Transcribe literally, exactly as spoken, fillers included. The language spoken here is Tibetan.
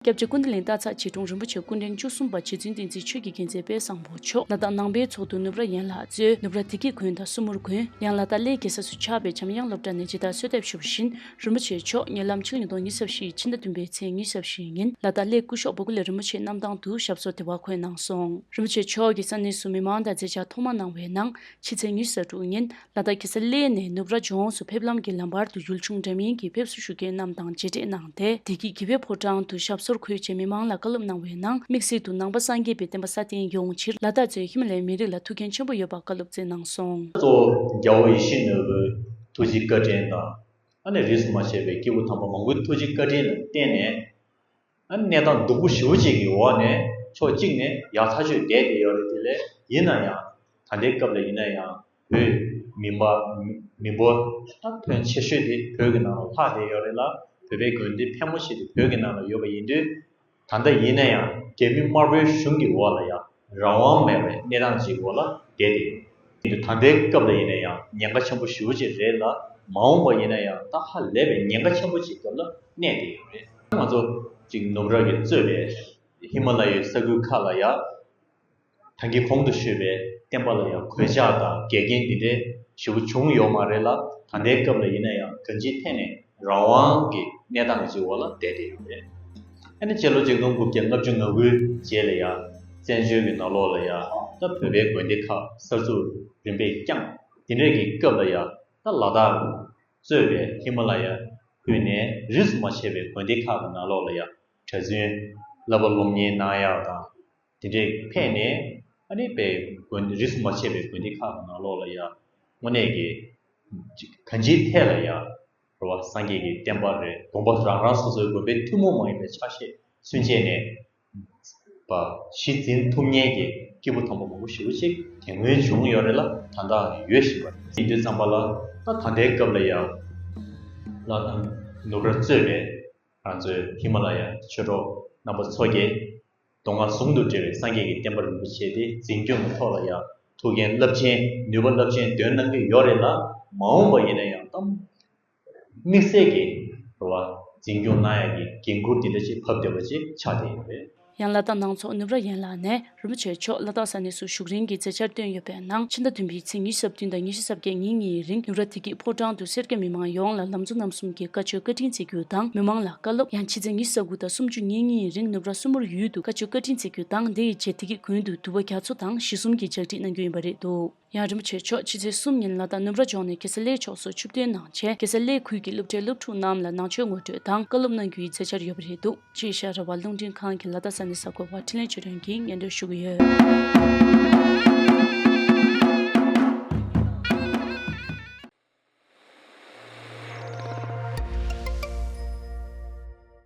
སྐྱབས་རྗེ་ཀུན་བདེ་གླིང་སྟག་ཚང་ཆོས་དྲུང་རིན་པོ་ཆེ་སྐུ་ཕྲེང་བཅུ་གསུམ་པ་རྗེ་བཙུན་བསྟན་འཛིན་ཆོས་ཀྱི་རྒྱལ་མཚན་དཔལ་བཟང་པོ་མཆོག་ལ་དྭགས་ནང་པའི་ཚོགས་འདུ་ནུབ་ར་ཡན་ལག་གཙོས་ནུབ་ར་བདེ་སྐྱིད་དགོན་དང་སྲུ་མུར་དགོན། ཡང་ལ་དྭགས་གླེ་རྒྱལ་ས་སུ་ཆགས་པའི་འཇམ་དབྱངས་སློབ་གྲྭ་ནས་སྦྱིན་བདག་གསོལ་འདེབས་ཞུ་བ་བཞིན། རིན་པོ་ཆེ་མཆོག་ཉེ་ལམ་ཕྱི་ལོ་ཉིས་སྟོང་ཉི་ཤུ་རྩ་བཞི་ཕྱི་ཟླ་བདུན་པའི་ཚེས་ཉི་ཤུ་རྩ་བཞི་ཉིན་ལ་དྭགས་གླེ་སྐུ་ཞབས་སྦུག་ལ་རིན་པོ་ཆེའི་གནམ་ཐང་དུ་ཞབས་སོར་དེ་བར་འཁོད་གནང་སོང་། རིན་པོ་ཆེ་མཆོག་གིས་ས་གནས་སུ་མི་མང་དང་མཛད་འཆར་ཐོག་མ་གནང་བའི་ནང་ཕྱི་ཚེས་ཉི་ཤུ་རྩ་དྲུག་ཉིན་ལ་དྭགས་གེ་སར་གླེ་ནས་ནུབ་ར་ལྗོངས་སུ་ཕེབས་ལམ་གྱི་ལམ་བར་དུ་ཡུལ་ཆུང་འདྲ་མིན་གྱི་ཕེབས་བསུ་ཞུ་མཁན་རྣམས་དང་མཇལ་འཕྲད་གནང་སྟེ། བདེ་སྐྱིད་དགེ་བའི་ཕོ་བྲང་དུ་ཞབས་སོར་འཁོད་རྗེས་མི་མང་ལ་བཀའ་སློབ་གནང་བའི་ནང་དམིགས་བསལ་དུ་ནང་པ་སངས་རྒྱས་པའི་བསྟན་པ་སྲ་བརྟན་ཡོང་ཕྱིར་ལ་དྭགས་གཙོས་ཧི་མ་ལའི་མི་རིགས་ལ་ཐུགས་འགན་ཆེན་པོ་ཡོད་པ་བཀའ་སློབ་སྩལ་གནང་སོང་། གཙོ་བོ་རྒྱལ་བ་ཡིད་བཞིན་ནོར་བུའི་ཐུགས་རྗེ་བཀའ་དྲིན་དང་། ཨ་ནི་རིས་སུ་མ་ཆད་པའི་སྐྱེས་བུ་དམ་པ་མང་པོའི་ཐུགས་རྗེ་བཀའ་དྲིན་ལ་བརྟེན་ནས། ཨ་ནི་གནས་སྟངས་སྡུག་པོ་ཞེ་པོ་ཅིག་གི་འོག་ནས་ཕྱོགས་གཅིག་ནས་ཡག་ཐག་ཆོད་བསྡད་དེ་ཡོད་རེད། དེ་ལས་ཡིན་ན་ཡང་ད་ལྟའི་སྐབས་ལ་ཡིན་ན་ཡང་བོད་མི་འབོར་མི་འབོར་ད་ཕོན་ཆེ་ཤོས་དེ་བོད་ཀྱི་ནང་ལ་ལྷག་བསྡད་ཡོད་རེད་ལ། བོད་པའི་དགོན་སྡེ་ཕལ་མོ་ཆེ་དེ་བོད་ཀྱི་ནང་ལ་ཡོད་པ་ཡིན་དུས། ད་ལྟ་ཡིན་ན་ཡང་རྒྱ་མི་དམར་པོའི་གཞུང་གི་འོག་ལ་ཡང་རང་དབང་མེད་པའི་གནས་སྟངས་ཅིག་འོག་ལ་བསྡད་དེ་ཡོད། ད་ལྟའི་སྐབས་ལ་ཡིན་ན་ཡང་ཉེན་ཁ་ཆེན་པོ་ཞེ་པོ་ཅིག་རེད་ལ། མ་འོངས་པ་ཡིན་ན་ཡང་ད་ཧ་ལས་པའི་ཉེན་ཁ་ཆེན་པོ་ཅིག་སྐབས་ལ་གནས་བསྡད་ཡོད་རེད། ང་ཚོ་ཅིག་ནུབ་ར་གིས་གཙོས་པའི་ཧི་མ་ལ་ཡའི་ས་ཁུལ་ཁག་ལ་ཡང་ད་གིན་གོང་དུ་ཞུས་པའི་བསྟན་པ་ལ་ཡང་གོད་ཆག་དང་འགལ་རྐྱེན་འདི་འདྲའི་ཞེ་པོ་བྱུང་ཡོད་མ་རེད་ལ། ད་ལྟའི་སྐབས་ལ་ཡིན་ན་ཡང་གང་ཅིའི་ཐད་ནས་རང་དབང་གི་གནས་སྟངས་ཅིག་འོག་ལ་བསྡད་དེ་ཡོད་རེད། ཨ་ནི་ཕྱི་ལོ་ཆིག་སྟོང་དགུ་བརྒྱ་ལྔ་བཅུ་ང་དགུའི་རྗེས་ལ་ཡང་བཙན་བྱོལ་གྱི་ནང་ལོགས་ལ་ཡང་ད་བོད་པའི་དགོན་སྡེ་ཁག་གསར་འཛུགས་རིམ་པས་བསྐྱངས། དེ་འདྲའི་གི་སྐབས་ལ་ཡང་ད་ལ་དྭགས་གཙོས་པའི་ཧི་མ་ལ་ཡ་ཁུལ་ནས་རིས་སུ་མ་ཆད་པའི་དགོན་སྡེ་ཁག་གི་ནང་ལོགས་ལ་ཡང་གྲྭ་བཙུན་བསླབ་པ་སློབ་གཉེར་གནང་ཡག་དང་། དེ་འདྲས་ཕེབས་ནས་ཨ་ནི་པའི་དགོན་རིས་སུ་མ་ཆད་པའི་དགོན་སྡེ་ཁག་གི་ནང་ལོགས་ལ་ཡང་དངོས་གནས་ཀྱི་གང་ཅིའི་ཐད་ལ་ཡང་རེད་བ། སངས་རྒྱས་ཀྱི་བསྟན་པ་རེད། དགོན་པ་རང་རང་སོ་སོའི་དགོན་པའི་ཐུན་མོང་མ་ཡིན་པའི་ཆ་ཤས་ཚུན་ཆད་ནས་པ་གཞི་འཛིན་ཐུབ་མཁན་གྱི་སྐྱེས་བུ་དམ་པ་མང་པོ་ཞེ་པོ་ཅིག་དེ་སྔོན་བྱུང་ཡོད་རེད་ལ། ད་ལྟ་ཡོད་བཞིན་པ་རེད། ཡིན་དུས་ཙམ་པ་ལ་ད་ད་ལྟའི་སྐབས་ལ་ཡང་ལ་དྭགས་ནུབ་ར་གཙོས་པའི་ང་ཚོའི་ཧི་མ་ལ་ཡ་ཆོས་གྲོགས་རྣམ་པ་ཚོ་གིས་མདོ་སྔགས་ཟུང་དུ་འབྲེལ་བའི་སངས་རྒྱས་ཀྱི་བསྟན་པ་རིན་པོ་ཆེ་དེ་འཛིན་སྐྱོང་གི་ཐོག་ལ་ཡང་ཐུགས་འགན་རླབས་ཆེན་ནུས་པ་རླབས་ཆེན་འདོན་གནང་གི་ཡོད་རེད་ལ། མ་འོངས་པ་ཡིན་ན་ཡང་དམ་དམིགས་བསལ་གྱི་རེད་བ། འཛིན་སྐྱོང་གནང་ཡག་གི་འགན་ཁུར་དེ་འདྲ་ཅིག་ཕབ་བསྡད་པ་ཅིག་ཆགས་བསྡད་ཡོད་རེད། ཡང་ལ་དྭགས་ནང་ཚོགས་ནུབ་ར་ཡན་ལག་ནས་རིན་པོ་ཆེ་མཆོག་ལ་དྭགས་ས་གནས་སུ་བཞུགས་རིང་གི་མཛད་འཆར་བཏོན་ཡོད་པའི་ནང་ཕྱི་ཟླ་བདུན་པའི་ཚེས་ཉི་ཤུ་རྩ་བདུན་དང་ཉི་ཤུ་རྩ་བརྒྱད་ཉིན་གཉིས་རིང་ནུབ་ར་བདེ་སྐྱིད་ཕོ་བྲང་དུ་སེར་སྐྱ་མི་མང་ཡོངས་ལ་ལམ་གཙོ་རྣམ་གསུམ་གྱི་བཀའ་ཆོས་བཀའ་དྲིན་སྩལ་རྒྱུ་དང་། མི་མང་ལ་བཀའ་སློབ། ཡང་ཕྱི་ཚེས་ཉི་ཤུ་རྩ་དགུ་དང་སུམ་ཅུ་ཉིན་གཉིས་རིང་ནུབ་ར་སྲུ་མུར་ཡུལ་དུ་བཀའ་ཆོས་བཀའ་དྲིན་སྩལ་རྒྱུ་དང་། དེ་ཡི་རྗེས་བདེ་སྐྱིད་དགོན་དུ་འདུལ་བ་རྒྱ་མཚོ་དང་ཞི་གསུམ་གྱི་ཕྱག་བྲིས་གནང་རྒྱུ་ཡིན་པ་རེད་འདུག་ཡང་རིན་པོ་ཆེ་མཆོག་ཕྱི་ཚེས་གསུམ་ཉིན་ལ་དྭགས་ནུབ་ར་ལྗོངས་ནས་གེ་སར་གླེ་ཕྱོགས་སུ་ཆིབས་བསྒྱུར་གནང་རྗེས། གེ་སར་གླེ་ཁུལ་གྱི་སློབ་གྲྭའི་སློབ་ཕྲུག་རྣམས་ལ་ནང་ཆོས་ངོ་སྤྲོད་དང་བཀའ་སློབ་གནང་རྒྱུ་ཡི་མཛད་འཆར་ཡོད་པ་རེད་འདུག་ཅེས་ཤ་ར་བ་རླུང་འཕྲིན་ཁང་གི་ལ་དྭགས་ས་གནས་གསར་འགོད་པ་འཕྲིན་ལས་ཆོས་སྒྲོན་གྱིས་སྙན་སྒྲོན་ཞུ་གི་ཡོད།